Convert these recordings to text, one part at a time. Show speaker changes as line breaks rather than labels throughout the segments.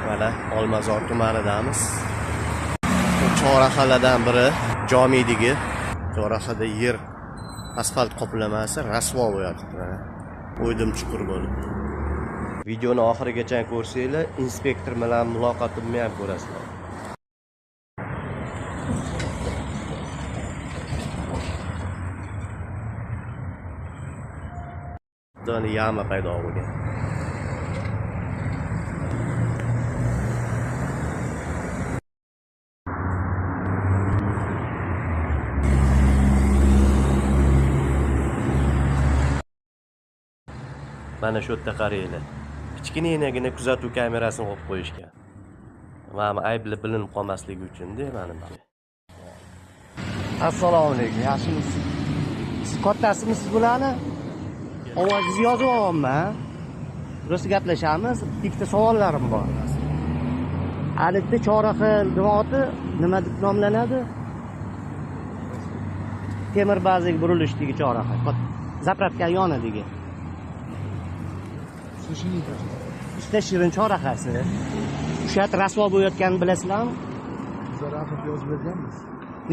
Mana Olmazor tumanidamiz. Chorrahalardan biri Jomiydagi. Chorrahada yer asfalt qoplamasi rasvo bo'lyapti mana. O'ydim chuqur bo'lib. Videoni oxirigacha ko'rsanglar, inspektor bilan muloqotimni ham ko'rasizlar. Doni yama paydo bo'lgan. Mana shu yerda qaranglar. Kichkinagina kuzatuv kamerasini qo'yib qo'yishgan. Mana aybli bilinib qolmasligi uchun-da, manimcha. Assalomu alaykum, yaxshimisiz? Siz kattasimisiz bularni? Ovozingizni yozib olyapman. Rosa gaplashamiz. Ikkita savollarim bor. Alifda chorraha nima nima deb nomlanadi? Temir bazaga burilishdagi chorraha. Zapravka yonidagi. Usta Shirin chorrahasi. O'sha yerda rasvo bo'layotganini bilasizlarmi?
Biz raport yozib berganmiz.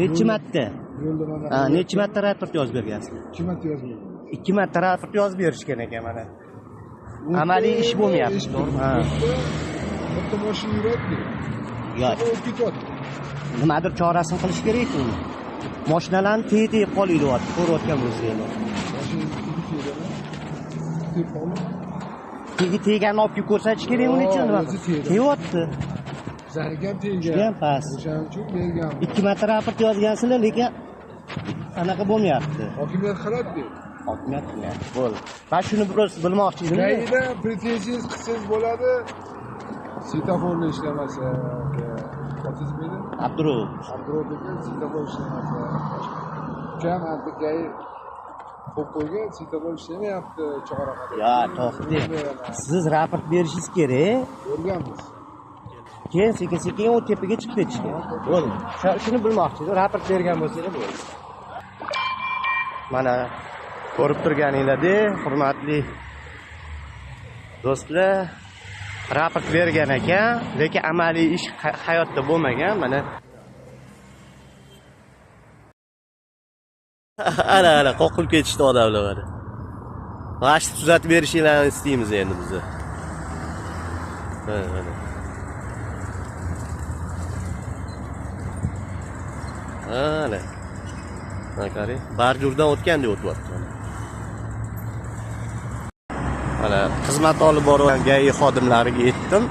Necha marta?
Yo'lda mana.
Ha, necha marta raport yozib bergansizlar?
2 marta yozib berganmiz.
2 marta raport yozib berishgan ekan mana. Amaliy ish bo'lmayapti, to'g'rimi? Ha.
Bitta mashina yuradi.
Yo,
O'tib ketyapti.
nimadir chorasini qilish kerak uni. Mashinalarni teg-tegib qolyapti, ko'rayotgan bo'lsanglar.
Mashina tegi tegadi. Tegib qoldi.
Tegi teganini olib kelib ko'rsatish kerak uning uchun nima?
O'zi tegdi.
Tegyapti.
Bizaniki ham tegan.
Judayam past.
O'shaning uchun berganmiz.
2 marta raport yozgansizlar, lekin anaqa bo'lmayapti.
Hokimiyat qiladi.
Hokimiyat qilyapti. Bo'ldi. Men shuni biroz bilmoqchi edim.
Qayda pretenziyangiz qilsangiz bo'ladi. Svetoforni ishlamasa, otingiz nima edi?
Abdurov.
Abdurov aka svetofor ishlamasa. Ukam antikai qo'yib qo'ygan, svetofor ishlamayapti chorrahada.
Ya, to'xtang. Siz raport berishingiz kerak.
Ko'rganmiz.
Keyin sekin-sekin u tepaga chiqib ketish kerak. Bo'ldi. Shuni bilmoqchi edim. Raport bergan bo'lsanglar bo'ldi. Mana ko'rib turganinglardek, hurmatli do'stlar, raport bergan ekan, lekin amaliy ish hayotda bo'lmagan. Mana ana ana qoqilib ketishdi odamlar mana. Mana shu tuzatib berishinglarni istaymiz endi biz. Mana mana. Ana. Mana qarang, barjurdan o'tgandek o'tyapti mana. Mana xizmat olib borgan GAI xodimlariga aytdim.